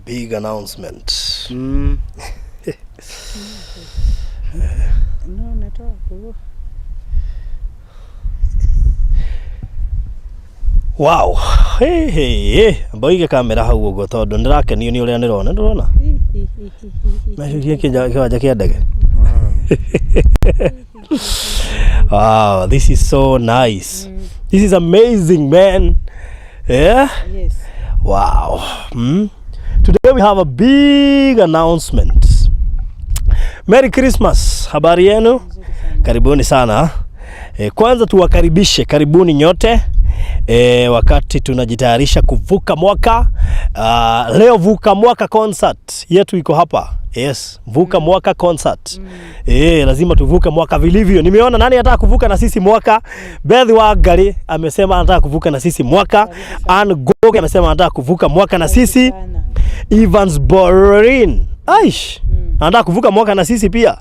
Big announcement. No, natoa kuo. Wow. Hey, hey, hey. Mboige kamera hau ũguo tondũ ndĩrakenio nĩ ũrĩa ndĩrona. Ndĩrona? Mecirie kĩwanja kĩa ndege. Wow, this is so nice. This is amazing, man. Yeah? Yes. Wow. Today we have a big announcement. Merry Christmas. Habari yenu? Karibuni sana. Kwanza tuwakaribishe, karibuni nyote. Wakati tunajitayarisha kuvuka mwaka. Leo vuka mwaka concert yetu iko hapa. Yes, vuka mwaka concert. Lazima tuvuke mwaka vilivyo. Nimeona nani anataka kuvuka na sisi mwaka? Beth Wangari amesema anataka kuvuka na sisi mwaka. Ann Goge amesema anataka kuvuka mwaka na sisi. Sana. Evans Borin Aish anataka kuvuka mwaka na sisi pia.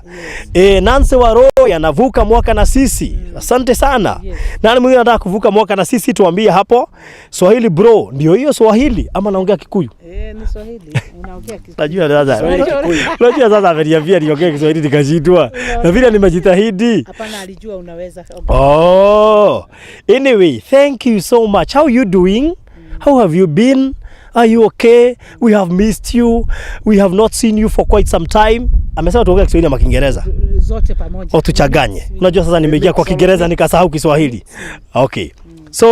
Nancy Waroi anavuka mwaka na sisi. Asante sana. Yes. Nani mwingine anataka kuvuka mwaka na sisi? Tuambie hapo. Swahili bro, ndio hiyo Swahili ama naongea Kikuyu? Eh, ni Swahili. Unaongea Kiswahili. Najua sasa. Unajua sasa ameniambia niongee Kiswahili nikashindwa. Na vile nimejitahidi. Hapana, alijua unaweza. Oh. Anyway, thank you so much. How you doing? How have you been? Are you okay? We have missed you. We have not seen you for quite some time. Amesema tuongee Kiswahili ama Kiingereza? Zote pamoja. O tuchanganye. Unajua sasa nimeingia kwa Kiingereza nikasahau Kiswahili. Okay. So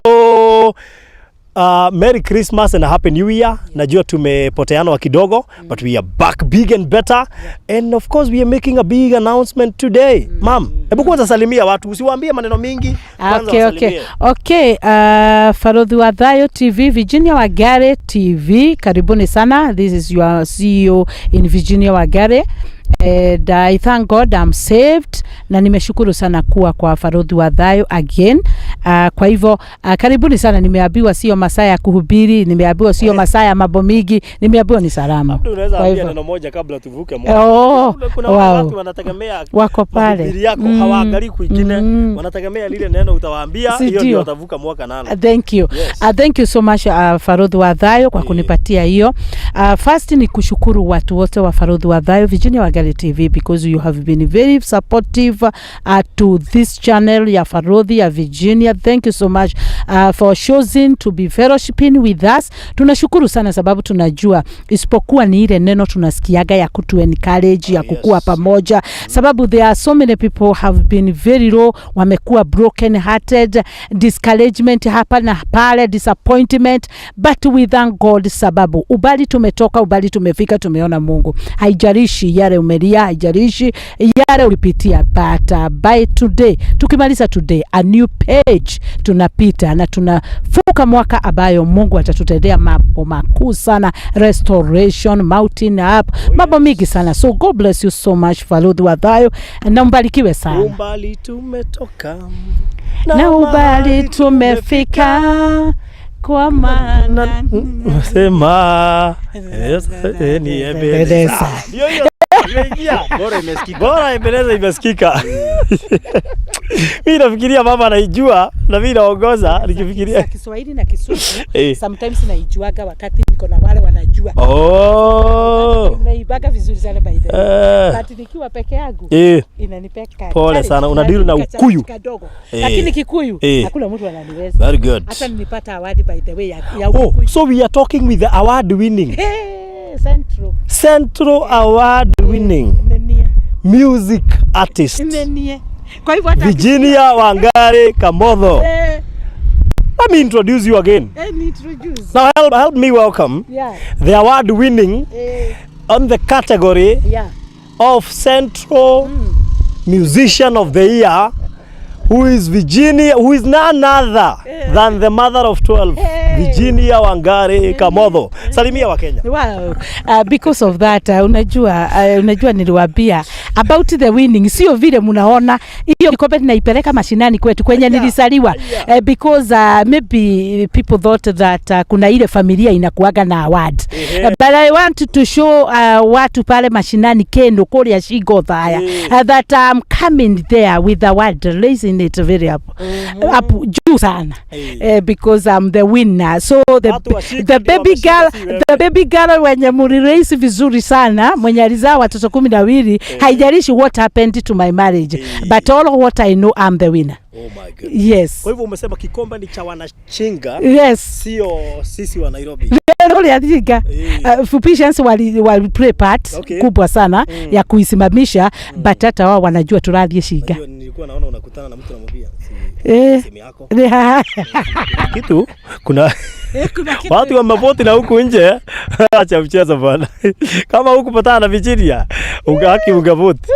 Merry Christmas and a Happy New Year. Najua tumepoteana kidogo, but we are back big and better. And of course we are making a big announcement today. Ma'am, hebu kwanza salimia watu, usiwaambie maneno mingi. Kwanza Okay. wasalimie. Okay, Farodhi wa Thayo TV, Virginia Wangari TV, karibuni sana. This is your CEO in Virginia Wangari. And I thank God I'm saved na nimeshukuru sana kuwa kwa Farodhi wa Thayo again. Kwa hivyo karibuni sana. Nimeambiwa sio masaa ya kuhubiri, nimeambiwa sio masaa ya mambo mingi, nimeambiwa ni salama. Labda unaweza Kwa ambia hivyo neno moja kabla tuvuke mwaka. Oh, Kuna wow. watu wanategemea Wako pale. mahubiri yako, hawaangalii kwingine, wanategemea lile neno utawaambia, Si hiyo ndio ndio? watavuka mwaka nalo. Thank you. Yes. Thank you so much, Farodhi wa Thayo, kwa kunipatia hiyo. First ni kushukuru watu wote wa Farodhi wa Thayo Virginia Wangari TV because you have been very supportive to this channel ya Farodhi ya Virginia. Thank you so much for choosing to be fellowshipping with us. Tunashukuru sana sababu tunajua isipokuwa ni ile neno tunasikiaga ya kutu encourage ya kukua pamoja, sababu there are so many people have been very low, wamekuwa broken hearted, discouragement hapa na pale, disappointment, but we thank God sababu ubali tumetoka, ubali tumefika, tumeona Mungu. Haijalishi yale umelia, haijalishi yale ulipitia, but by today, tukimaliza today, a new page tunapita na tunafuka mwaka ambayo Mungu atatutendea mambo makuu sana, restoration, mountain up, mambo mingi sana. So God bless you so much, Farodhi wa Thayo, na mbarikiwe sana. Umbali tumetoka Na ubali tumefika kwa maana sema ni Ebeneza. Ndio hiyo imeingia. Bora imesikika. Bora Ebeneza imesikika. Mimi nafikiria mama anaijua na mimi naongoza nikifikiria. Kiswahili na Kisugu sometimes naijuaga wakati niko na wale wanajua. Oh. Naibaga vizuri sana, by the way. But nikiwa peke yangu inanipeka. Pole challenge, sana, unadeal na inanipa Ukuyu. challenge kadogo. Lakini Kikuyu hakuna mtu ananiweza. Very good. Hata nilipata award, by the way, ya Oh, Ukikuyu. so we are talking with the award winning Hey, Central. Central award winning Nenie. music artist Nenie. Kwa hivyo hata Virginia Wangari Kamotho. Let me introduce you again. Ni introduce. Now help me welcome the award winning on the category of Central Musician of the Year, who is Virginia, who is none other than the mother of 12, Hey. Virginia Wangari Kamotho. Salimia Wakenya. Wow. Because of that, unajua niliwaambia About the winning, sio vile mnaona hiyo kikombe tunaipeleka mashinani kwetu kwenye nilizaliwa, because maybe people thought that kuna ile familia inakuaga na award, but I want to show watu pale mashinani Kendo kuria Shingo Thaya that I'm coming there with the award, raising it very up, up juu sana, because I'm the winner. So the, Watu wa Shingo the ndio baby wameshinda, girl, si wewe. The baby girl wenye muliraise vizuri sana, mwenye alizaa watoto 12, haijalishi what happened to my marriage, but all what I know, I'm the winner. Oh my goodness. Yes. Kwa hivyo umesema kikombe ni cha wanachinga, Yes. sio sisi wa Nairobi. Leo Thinga Fupishansi wali play part kubwa sana ya kuisimamisha, but hata wao wanajua turathie Shinga. Unajua nilikuwa naona unakutana na mtu namwambia si simu yako. Kitu kuna watu wamevoti na huku nje. Acha mchezo bwana. Kama hukupatana na Virginia, ungehaki ungevoti.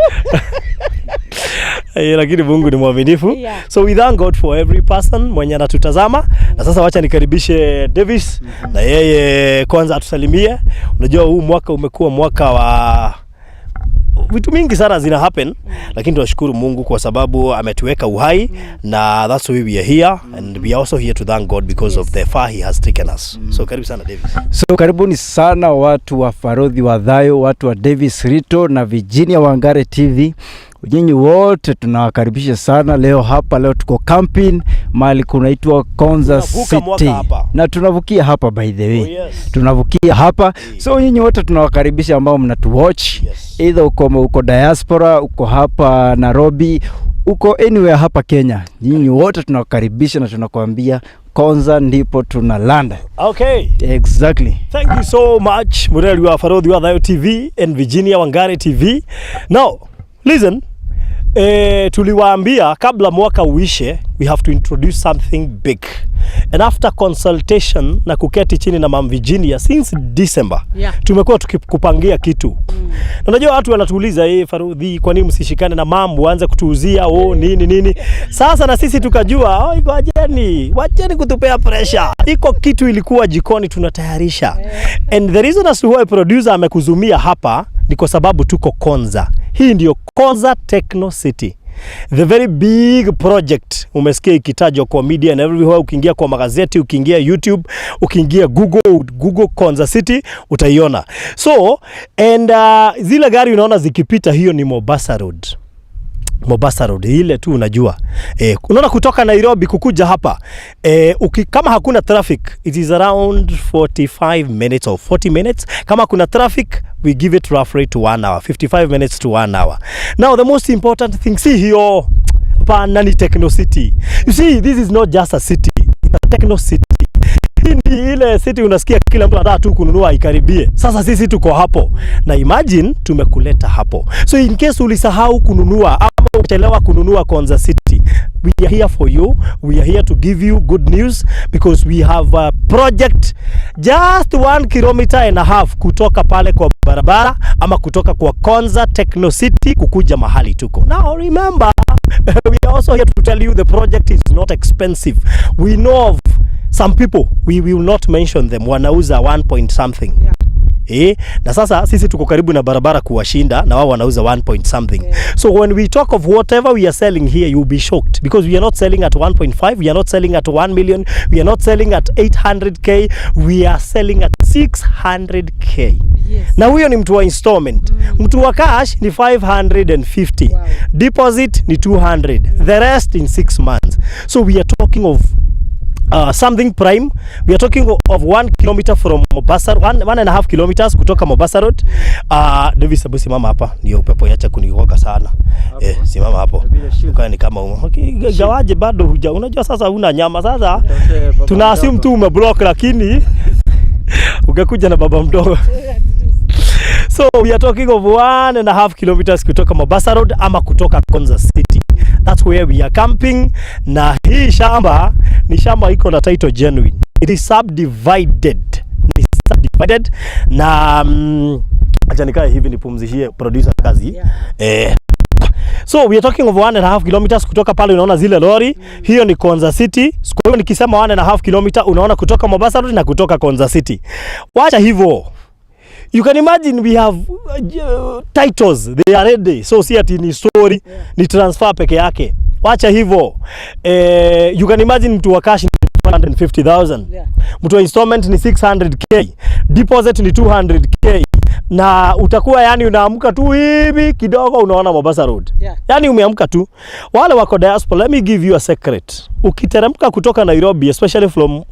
Lakini Mungu ni mwaminifu. So we thank God for every person mwenye anatutazama. Na sasa wacha nikaribishe Davis na yeye kwanza atusalimie. Unajua huu mwaka umekuwa mwaka wa vitu mingi sana zina happen, lakini tunashukuru Mungu kwa sababu ametuweka uhai na that's why we are here, and we are also here to thank God because of the far he has taken us. So karibu sana, Davis. So karibuni sana watu wa Farodhi wa Thayo, watu wa Davis Rito na Virginia Wangare TV. Nyinyi wote tunawakaribisha sana leo hapa. Leo tuko camping mahali kunaitwa Konza Tunavuka mwaka City hapa. Na tunavukia hapa, by the way. Oh, yes. Tunavukia hapa, so nyinyi wote tunawakaribisha ambao mnatuwatch, either uko diaspora, uko hapa Nairobi, uko anywhere hapa Kenya, nyinyi wote tunawakaribisha na tunakuambia Konza ndipo tunalanda. Okay. Exactly. Thank you so much, Mureli wa Farodhi wa Thayo TV and Virginia Wangare TV. Now, listen, tuliwaambia kabla mwaka uishe, we have to introduce something big. And after consultation na kuketi chini na Mam Virginia since December, tumekuwa tukikupangia kitu. Na unajua watu wanatuuliza, "Farudhi, kwa nini msishikane na mam uanze kutuuzia, oh, nini nini?" Sasa na sisi tukajua, oh, iko wacheni, wacheni kutupea pressure. Iko kitu ilikuwa jikoni tunatayarisha. And the reason as to why producer amekuzumia hapa ni kwa sababu tuko Konza. Hii ndio Konza Techno City. The very big project umesikia ikitajwa kwa media and everywhere. Ukiingia kwa magazeti, ukiingia YouTube, ukiingia Google, Google Konza City utaiona. So and zile gari unaona zikipita, hiyo ni Mombasa Road. Mombasa Road ile tu unajua. Unaona kutoka Nairobi kukuja hapa, kama hakuna traffic it is around 45 minutes or 40 minutes. Kama kuna traffic, we give it roughly to 1 hour, 55 minutes to 1 hour. Now the most important thing si hiyo, hapana, ni Techno City. You see, this is not just a city, it's a techno city. Hii ni ile city unasikia kila mtu anataka tu kununua ikaribie. Sasa sisi tuko hapo na imagine tumekuleta hapo. So in case ulisahau kununua ama uchelewa kununua Konza City, we are here for you. We are here to give you good news because we have a project just 1.5 kilometer kutoka pale kwa barabara ama kutoka kwa Konza Techno City kukuja mahali tuko. Now remember, we are also here to tell you the project is not expensive. We know of some people, we will not mention them, wanauza 1 point something. Na sasa sisi tuko karibu na barabara kuwashinda na wao wanauza 1 point something. So when we talk of whatever we are selling here, you'll be shocked because we are not selling at 1.5, we are not selling at 1 million, we are not selling at 800K, we are selling at 600K. Na huyo ni mtu wa installment. Mtu wa cash ni 550. Deposit ni 200. The rest in 6 months. So we are talking of something prime. We are talking of 1 kilometer from Mombasa, 1.5 kilometers kutoka Mombasa Road. Davis, hebu simama hapa, ndio upepo iache kunigonga sana. Simama hapo. Ukae ni kama umo. Okay, gawaje bado huja. Unajua sasa huna nyama sasa. Tuna assume tu umeblock, lakini ungekuja na baba mdogo. So we are talking of 1.5 kilometers kutoka Mombasa Road ama kutoka Konza City. That's where we are camping. Na hii shamba ni shamba iko na title genuine. It is subdivided. Ni subdivided na acha nikae hivi nipumzishie producer kazi. So we are talking of 1.5 kilometers kutoka pale unaona zile lori, hiyo ni Konza City. Kwa hiyo nikisema 1.5 kilometer, unaona kutoka Mombasa Road na kutoka Konza City. Wacha hivyo. You can imagine we have titles, they are ready. So si ati ni story, ni transfer peke yake. Wacha hivyo. You can imagine mtu wa cash ni 150,000. Mtu wa installment ni 600K. Deposit ni 200K. Na utakuwa, yani, unaamka tu hivi kidogo unaona Mombasa Road. Yani umeamka tu. Wale wako diaspora, let me give you a secret. Ukiteremka kutoka Nairobi, especially from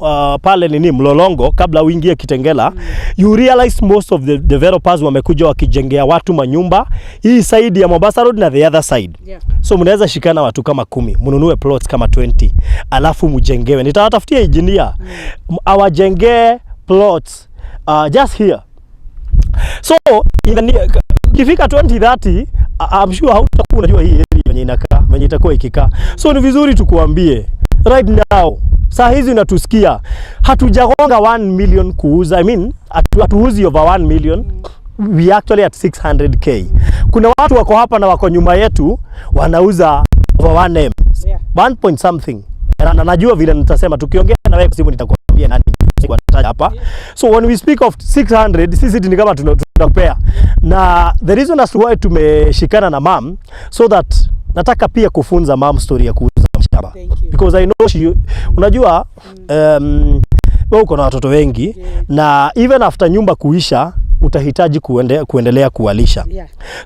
pale nini Mlolongo, kabla uingie Kitengela, you realize most of the developers wamekuja wakijengea watu manyumba hii side ya Mombasa Road na the other side. So mnaweza shikana watu kama 10, mnunue plots kama 20, alafu mjengewe. Nitawatafutia engineer awajengee plots just here. So ikifika 2030, I'm sure hautakuwa unajua hii area venye inakaa, venye itakuwa ikikaa. So ni vizuri tukuambie right now, saa hizi unatusikia, hatujagonga 1 million kuuza. I mean, hatuuzi over 1 million. We actually at 600K. Kuna watu wako hapa na wako nyuma yetu wanauza over 1M. 1 point something. Na najua vile nitasema, tukiongea na wewe kwa simu nitakwambia nani wataja hapa. So when we speak of 600, sisi ni kama tunakupea. Na the reason as to why tumeshikana na mam, so that nataka pia kufunza mam story ya kuuza mashamba. Thank you. Because I know she, unajua, wewe uko na watoto wengi na even after nyumba kuisha utahitaji kuendelea kuwalisha.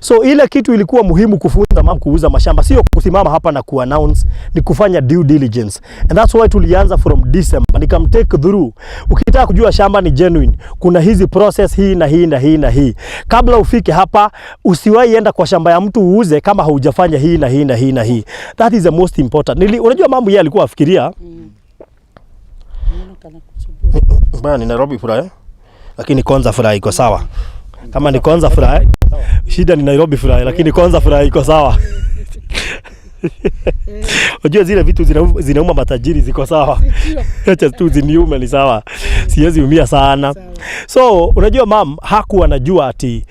So ile kitu ilikuwa muhimu kufunza mam kuuza mashamba, sio kusimama hapa na kuannounce, ni kufanya due diligence. And that's why tulianza from December, nikamtake through. Ukitaka kujua shamba ni genuine, kuna hizi process hii na hii na hii na hii. Kabla ufike hapa, usiwahi enda kwa shamba ya mtu uuze kama haujafanya hii na hii na hii na hii. That is the most important. Unajua mambo yeye alikuwa afikiria Naona kana kusumbua. Bwana ni Nairobi furaha, lakini Konza furaha iko sawa. Kama ni Konza furaha, shida ni Nairobi furaha, lakini Konza furaha iko sawa. Unajua zile vitu zinauma matajiri ziko sawa. Acha tu ziniume ni sawa. Siwezi umia sana. So unajua mam hakuwa anajua ati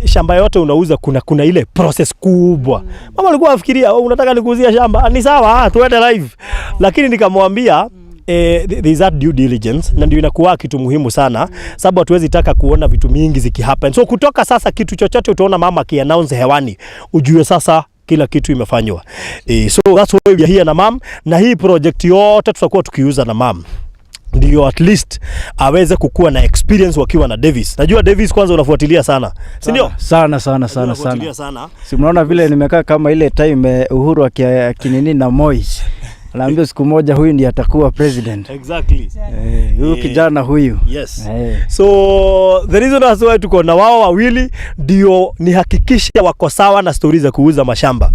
shamba yote unauza kuna ile process kubwa. Mama alikuwa afikiria, "Oh, unataka nikuuzia shamba? Ni sawa, tuende live." Lakini nikamwambia there is that due diligence na ndio inakuwa kitu muhimu sana, sababu hatuwezi taka kuona vitu mingi zikihappen. So kutoka sasa, kitu chochote utaona mama akiannounce hewani, ujue sasa kila kitu imefanywa. So that's why we are here na mam, na hii project yote tutakuwa tukiuza na mam ndio at least aweze kukuwa na experience wakiwa na Davis. Najua Davis kwanza unafuatilia sana, si ndio? Sana sana sana Unafuatilia sana. sana. Si mnaona vile nimekaa kama ile time Uhuru akinini na Moi. Anaambia siku moja huyu ndiye atakuwa president. Exactly. Huyu kijana huyu. Yes. Eh. So the reason as why tuko na wao wawili ndio nihakikishe wako sawa na stori za kuuza mashamba.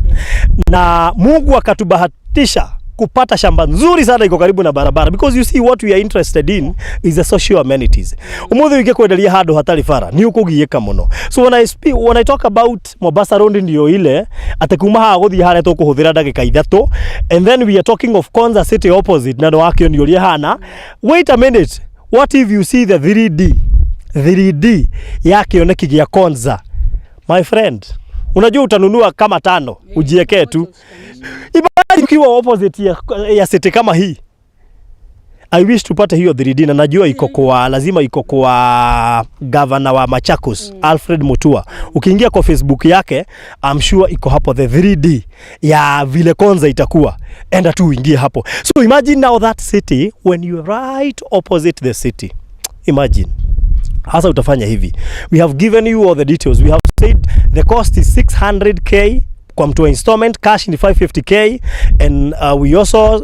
Na Mungu akatubahatisha kupata shamba nzuri sana iko karibu na barabara, because you see, what we are interested in is the social amenities. Umuthi wike kwenderia handu hatari bara ni ukugiika muno. So when I talk about Mombasa Road, ndio ile ati kuma haha guthii haria tukuhuthira ndagika 3, and then we are talking of Konza City opposite na ndwakio ni uria hana. Wait a minute, what if you see the 3D 3D ya kioneki gĩa Konza? My friend, unajua utanunua kama tano ujiekee tu. Imagine ukiwa opposite ya city kama hii. I wish tupate hiyo 3D, na najua iko kwa, lazima iko kwa governor wa Machakos, Alfred Mutua. Ukiingia kwa Facebook yake, I'm sure iko hapo, the 3D ya vile Konza itakuwa. Enda tu uingie hapo. So imagine now that city when you are right opposite the city. Imagine. Hasa utafanya hivi. We have given you all the details. We have said the cost is 600K kwa mtu wa installment, cash ni 550K, and we also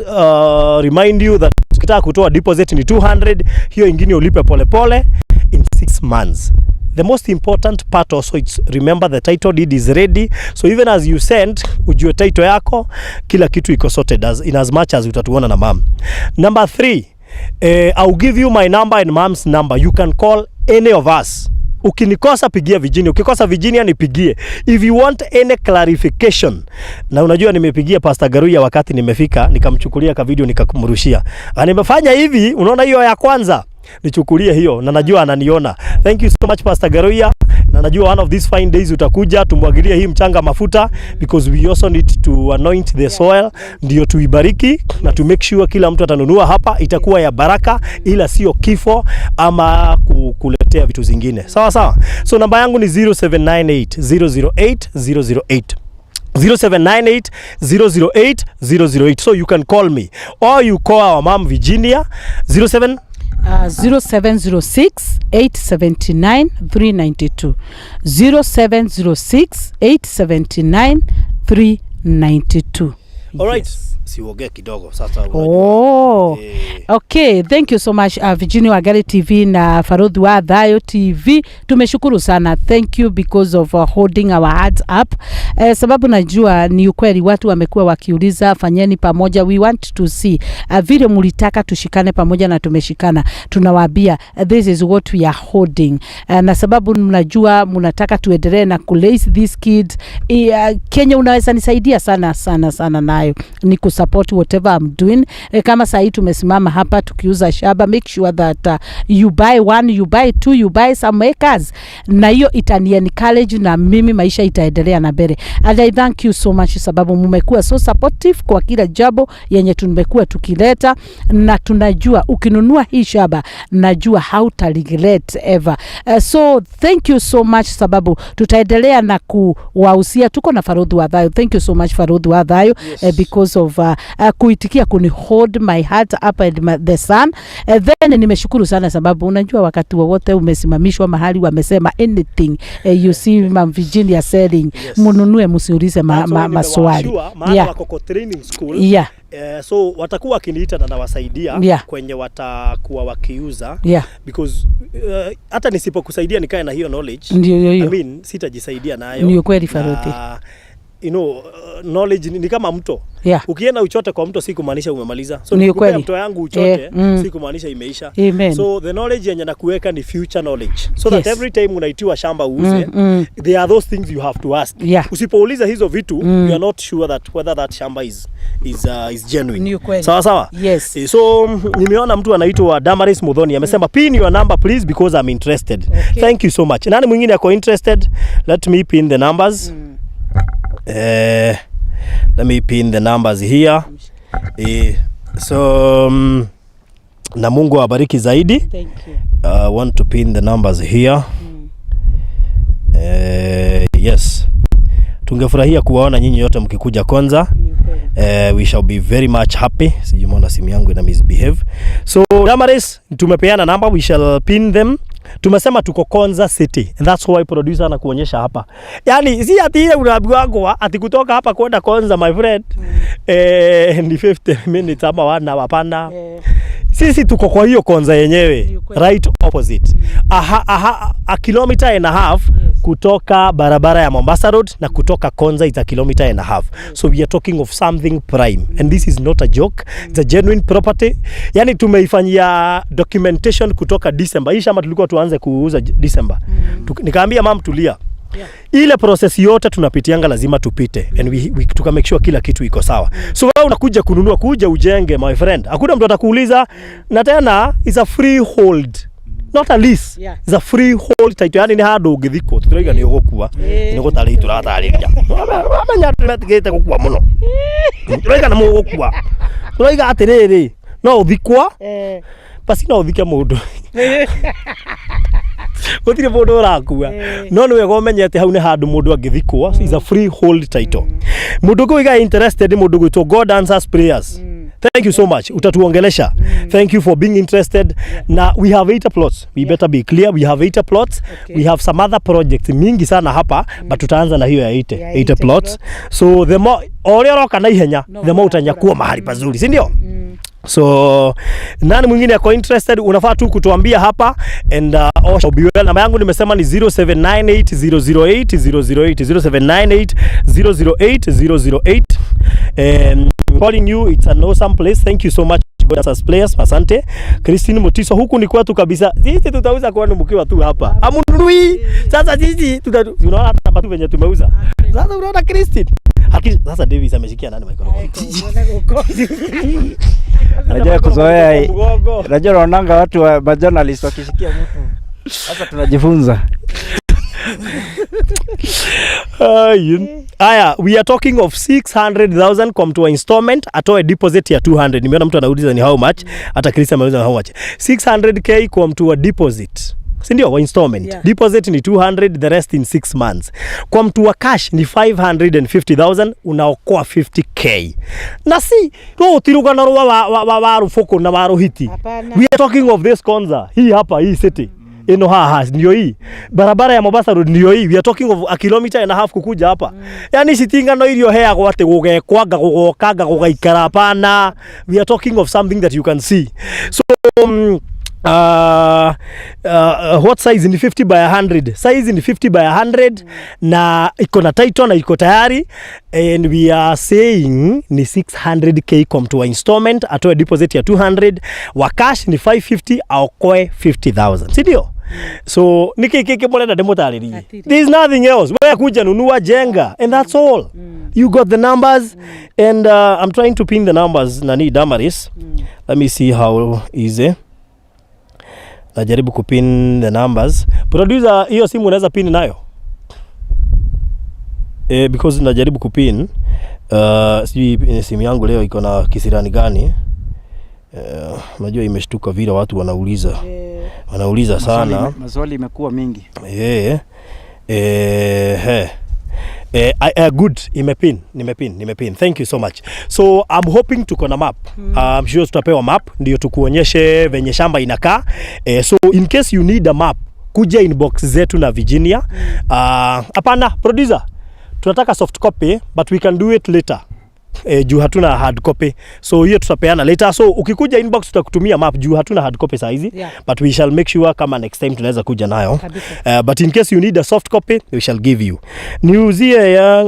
remind you that ukitaka kutoa deposit ni 200, hiyo ingine ulipe polepole in 6 months. The most important part also, it's remember the title deed is ready, so even as you send, ujue title yako, kila kitu iko sorted in as much as utatuona na mam. Number three, I'll give you my number and mom's number. You can call any of us. Ukinikosa, pigia Virginia, ukikosa Virginia, nipigie if you want any clarification. Na unajua nimepigia Pastor Garuya wakati nimefika, nikamchukulia ka video nikamrushia. Ah, nimefanya hivi, unaona hiyo ya kwanza, nichukulie hiyo, na najua ananiona. Thank you so much, Pastor Garuya, na Na najua one of these fine days utakuja tumwagilie hii mchanga mafuta, because we also need to anoint the soil ndio tuibariki na to make sure kila mtu atanunua hapa itakuwa ya baraka, ila sio kifo ama kuletea vitu zingine. Sawa sawa. So namba yangu ni 0798 008 008. 0798 008 008. So you can call me or you call our mom Virginia 07 0706 879 392. 0706 879 392. Alright. Yes. Siuongee kidogo sasa, unajua. Oh. Eh. Okay, thank you so much, Virginia Wangari TV na Farodhi wa Thayo TV. Tumeshukuru sana. Thank you because of holding our hearts up. Sababu najua ni ukweli watu wamekuwa wakiuliza fanyeni pamoja. We want to see vile mulitaka tushikane pamoja na tumeshikana. Tunawaambia this is what we are holding. Na sababu mnajua mnataka tuendelee na kuraise these kids. Kenya unaweza nisaidia sana sana sana nayo ni kusupport whatever I'm doing. Kama sahii tumesimama hapa tukiuza shamba, make sure that you buy one, you buy two, you buy some acres, na hiyo itani encourage na mimi maisha itaendelea na mbele. And I thank you so much sababu mmekuwa so supportive kwa kila jambo yenye tumekuwa tukileta, na tunajua ukinunua hii shamba najua hauta regret ever. So thank you so much sababu tutaendelea na kuwausia. Tuko na Farodhi wa Thayo. Thank you so much, Farodhi wa Thayo, because of kuitikia kuni hold my heart up and the sun. Then nimeshukuru sana sababu unajua wakati wowote umesimamishwa mahali wamesema anything, you see Ma'am Virginia selling, mununue, msiulize That's why maswali. nimewaassure, maana wako kwa training school. So watakuwa wakiniita na nawasaidia kwenye watakuwa wakiuza, because hata nisipokusaidia nikae na hiyo knowledge, Ndio hiyo hiyo. I mean, sitajisaidia nayo. Ni ukweli, Farodhi. Na, knowledge ni kama mto. Ukienda uchote kwa mto si kumaanisha umemaliza. So Ni nikikupea ukweli. mto yangu uchote, si kumaanisha imeisha. Amen. So the knowledge yenye nakuweka ni future knowledge, so that every time unaitiwa shamba uuze, there are those things you have to ask. Usipouliza hizo vitu, you are not sure that whether that shamba is genuine. Ni ukweli. Sawa sawa. Yes. So nimeona mtu anaitwa Damaris Muthoni amesema, "Pin your number please, because I'm interested." Okay. Thank you so much. Nani mwingine ako interested? Let me pin the numbers. Let me pin the numbers here. So na Mungu awabariki zaidi. Thank you. I want to pin the numbers here. Yes. Tungefurahia kuwaona nyinyi yote mkikuja Konza. Ni ukweli. We shall be very much happy. Sijui mbona simu yangu ina misbehave. So Damaris, tumepeana namba, we shall pin them. Tumesema tuko Konza City and that's why producer anakuonyesha hapa. Yaani si ati ile unaambiwa ati kutoka hapa kwenda Konza, my friend, ni 50 minutes ama wana, hapana. Sisi tuko kwa hiyo Konza yenyewe, Ni ukweli. right opposite. Aha, a kilometer and a half kutoka barabara ya Mombasa Road, na kutoka Konza it's a kilometer and a half. So we are talking of something prime and this is not a joke. It's a genuine property. Yani tumeifanyia documentation kutoka December. Hii shamba tulikuwa tuanze kuuza December. Nikaambia mam, tulia, ile process yote tunapitianga lazima tupite and we tuka make sure kila kitu iko sawa. So wewe unakuja kununua, kuja ujenge, my friend, hakuna mtu atakuuliza. Na tena is a freehold, not a lease. It's a freehold title, yani ni handu ũngĩthikwo tũtirauga nĩ ũgũkua, nĩ gũtarĩ tũratarĩria wamenya tũretigĩte gũkua mũno, tũrauga nĩ mũgũkua, tũrauga atĩrĩrĩ, no ũthikwo basi, no ũthike mũndũ, gũtirĩ mũndũ ũrakua, no nĩ wega ũmenye atĩ hau nĩ handũ mũndũ angĩthikwo, is a freehold title. Mũndũ ũngĩ interested, mũndũ gwĩtwo God Answers Prayers, thank you so much, utatuongelesha. Thank you for being interested. Na we have 8 plots, we better be clear, we have 8 plots. We have some other projects mingi sana hapa, but tutaanza na hiyo ya 8 Ya 8 80 plots. So the more o ũrĩa ũroka na ihenya, No the more utanyakua mahali pazuri, si ndio? So nani mwingine ako interested, unafaa tu kutuambia hapa and all shall be well. Namba yangu nimesema ni 0798008008, 0798008008. Calling you, it's an awesome place. Thank you so much, God Answers Prayers. Asante. Christine Mutiso, huku ni kwetu kabisa. Sisi tutauza kwenu mkiwa tu hapa. Amununui. Sasa sisi unaona hata tu venye tumeuza. Sasa unaona Christine. Haki, sasa Davis ameshikia nani microphone? Unajua kuzoea, Mgongo. unajua naonanga watu wa majournalist wakishikia mtu. Sasa tunajifunza. Aya, we are talking of 600,000 kwa mtu wa installment atoe deposit ya 200. Nimeona mtu anauliza ni how much, hata Chris ameuliza how much. 600K kwa mtu wa deposit, si ndio? Wa installment. Yeah. Deposit ni 200, the rest in 6 months. Kwa mtu wa cash ni 550,000, unaokoa 50K. Na si rũũ ti rũgano rwa wa rũbũkũ na wa rũhiti. Hapana. We are talking of this Konza hii hapa, hii city ino haha ndio hii barabara ya Mombasa Road ndio hii. We are talking of a kilometer and a half kukuja hapa. Yani citingano irio heagwo atĩ gũgekwanga gũgokanga gũgaikara, hapana. We are talking of something that you can see. So what size ni 50 by 100? Size ni 50 by 100 na iko na title na iko tayari, and we are saying ni 600K kwa mtu wa installment atoe deposit ya 200, wa cash ni 550, aokoe 50,000, si ndio? So niki kiki mũrenda ndĩmũtarĩrie? Hatirĩ. There is nothing else. Wewe kuja, nunua, jenga, and that's all. You got the numbers and I'm trying to pin the numbers. Nani, Damaris, let me see how easy najaribu kupin the numbers. Producer, hiyo simu unaweza pin nayo, because najaribu kupin. Sijui simu yangu leo iko na kisirani gani. Unajua imeshtuka vile watu wanauliza, wanauliza sana. Maswali imekuwa mingi. Good, imepin, nimepin, nimepin. Thank you so much. So I'm hoping tuko na map. I'm sure tutapewa map ndio tukuonyeshe venye shamba inakaa. So in case you need a map, kuja inbox zetu na Virginia. Hapana, producer, tunataka soft copy, but we can do it later. Juu hatuna hard copy, so hiyo tutapeana later. So ukikuja inbox tutakutumia map juu hatuna hard copy saa hizi, but we shall make sure kama next time tunaweza kuja nayo. Kabisa. But in case you need a soft copy, we shall give you. Niuzie ya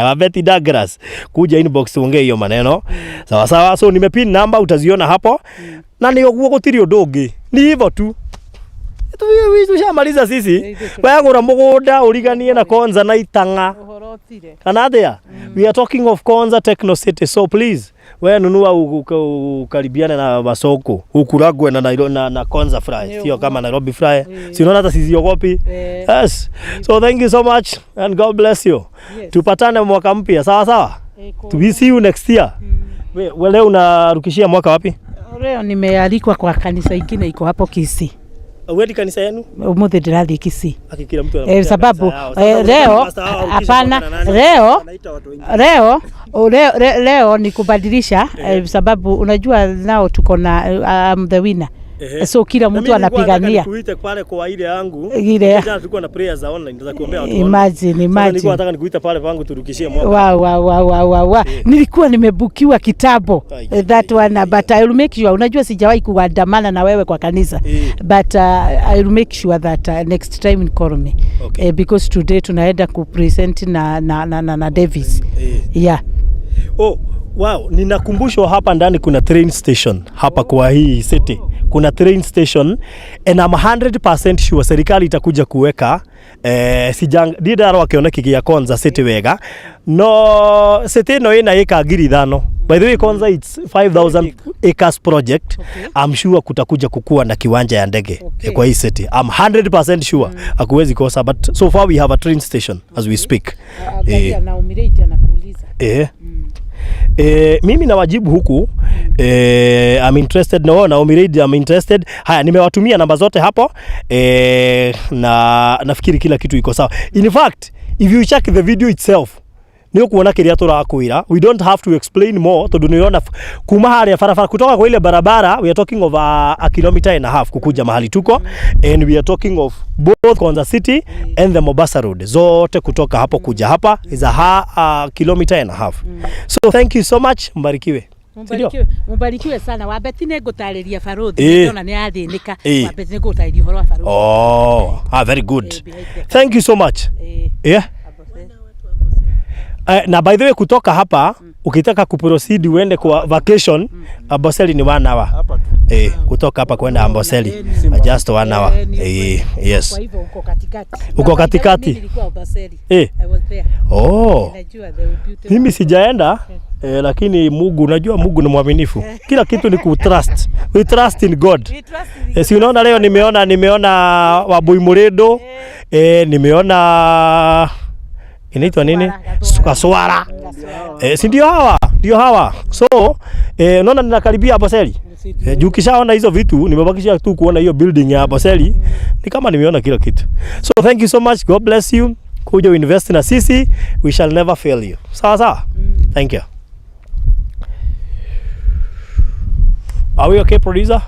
Wabeti Douglas, kuja inbox tuongee hiyo maneno. Sawa sawa. So nimepin namba, utaziona hapo. Na ni ũguo, gũtirĩ ũndũ ũngĩ, ni hivyo tu. Tushamaliza sisi. Wegũra mũgũnda ũriganie na Konza na Itang'a Ũhoro ũtire. kana atia. We are talking of Konza Techno City, so please, we nunua ukaribiane na masoko ukuragwe na Konza Fry. Nĩ sio ũguo. Kama Nairobi Fry, si unaona hata siziogopi? Eh. Yes, so thank you so much and God bless you. Yes. Tupatane mwaka mpya, sawa sawa. We see you next year. We leo unarukishia mwaka wapi? Leo nimealikwa kwa kanisa ingine iko hapo Kisii. Uendi kanisa yenu? Umuthi ndĩrathiĩ Kisii. Aki kila mtu Sababu kanisa yao. Sasa leo pastor wao arukishe hapana, mwaka na nani? leo Anaita watu wengi. leo leo ni kubadilisha, sababu unajua nao tuko na I'm the winner. Ehe. So kila Na mtu mimi nilikuwa nataka anapigania nikuite pale kwa ile yangu. Ile. Jana tulikuwa na prayers za online za kuombea watu online. Imagine, Sasa nilikuwa imagine. nataka nikuita pale pangu turukishie mwaka. Wa. Nilikuwa nimebukiwa kitambo, Ai, that ai, one, ai, but I will make sure. Unajua sijawahi kuandamana na wewe kwa kanisa, but I will make sure that next time call me. Because today tunaenda kupresent na Davis. Yeah. Oh, wow, ninakumbushwa hapa ndani kuna train station hapa kwa hii city. Kuna train station and I'm 100% sure serikali itakuja kuweka, sijang ndindarwa kĩoneki gĩa Konza City wega, no city ĩno ĩna ĩka 5,000. By the way, Konza, it's 5000 acres project. I'm sure kutakuja kukua na kiwanja ya ndege kwa hii city. I'm 100% sure. Hakuwezi kosa, but so far we have a train station as we speak. Angalia, Naomi Reid anakuuliza. Mimi nawajibu huku. I'm interested. No, Naomi Reid, I'm interested. Haya, nimewatumia namba zote hapo, na nafikiri kila kitu iko sawa. In fact, if you check the video itself, nĩ ũkuona kĩrĩa tũrakwĩra. We don't have to explain more tondũ nĩ ũrona kuma harĩa barabara, kutoka kwa ile barabara, we are talking of a kilometer and a half kukuja mahali tuko, and we are talking of both Konza City and the Mombasa Road. Zote kutoka hapo kuja hapa is a kilometer and a half. So thank you so much, mbarikiwe. Sindio? Mubarikiwe, mubarikiwe sana. Wambeti nĩ ngũtarĩria baruthi. Ndona nĩ athĩnĩka. Wambeti nĩ ngũtarĩria ũhoro wa baruthi. Oh, ah, very good. Behind the Thank you so much. Yeah. Na by the way, kutoka hapa ukitaka kuproceed uende kwa vacation, Amboseli ni one hour. Hapa tu. Kutoka hapa kwenda Amboseli just one hour. Yes. Kwa hivyo uko katikati. Uko katikati. Mimi nilikuwa Amboseli. I was there. Oh. Najua the beauty. Mimi sijaenda. Lakini Mungu, unajua Mungu ni mwaminifu. Kila kitu ni kutrust. We trust in God. Si unaona leo nimeona Wabui Muredo, nimeona inaitwa nini? Kaswara. Si ndio hawa? Ndio hawa. So, unaona ninakaribia Amboseli. Juu kishaona hizo vitu, nimebakisha tu kuona hiyo building ya Amboseli, ni kama nimeona kila kitu. So thank you so much. God bless you. Kuja uinvest na sisi, we shall never fail you. Sawa sawa? Thank you. Are we okay, producer?